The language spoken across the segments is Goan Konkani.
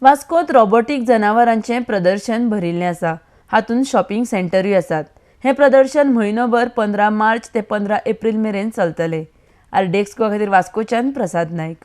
वास्कोत रोबोटीक जनावरांचें प्रदर्शन भरिल्लें आसा. हातूंत शॉपिंग सेंटरूय आसात. हें प्रदर्शन म्हयनोभर 15 मार्च ते 15 एप्रील मेरेन चलतलें. आरडीएक्स गोवा खातीर वास्कोच्यान प्रसाद नायक.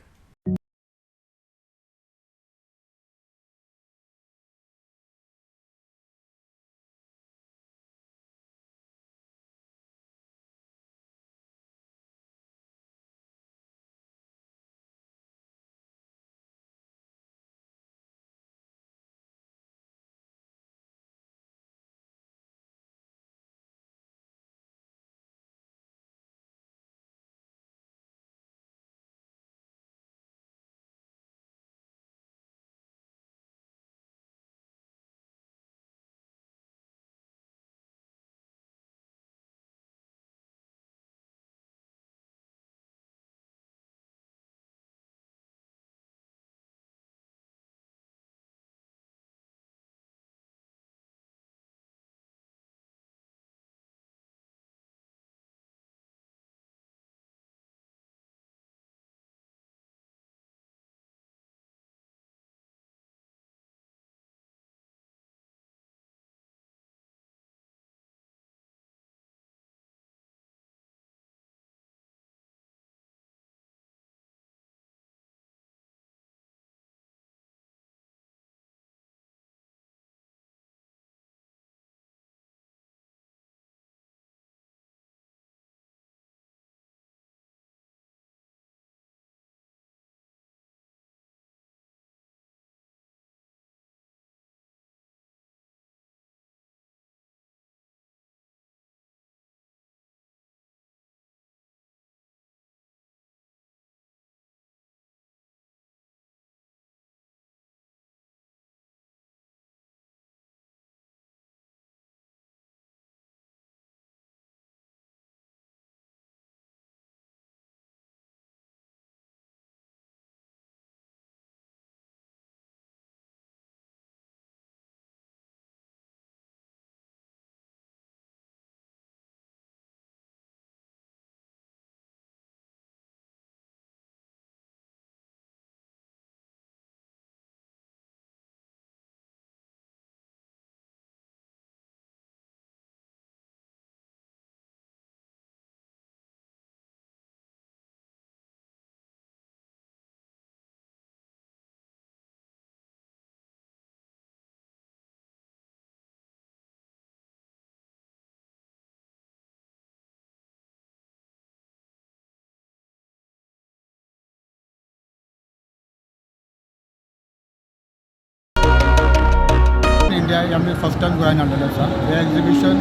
इंडिया हे आमी फर्स्ट टायम गोंयान हाडलेलें आसा. हें एग्जिबिशन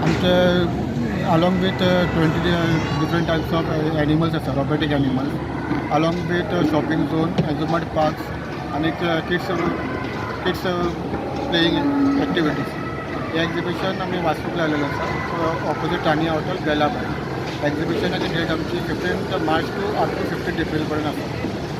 आमचे along with 20 different types of animals आसा, robotic animals, along with shopping zone, amusement parks आनी किड्स प्लेईंग एक्टिविटीज. हें एग्जिबिशन आमी वास्कोक लायलेलें आसा, ऑपोजीट तानिया हॉटेल, बेलाबाय. एग्जिबिशनाची डेट आमची 15 March to up to 15 April पर्यंत आसा.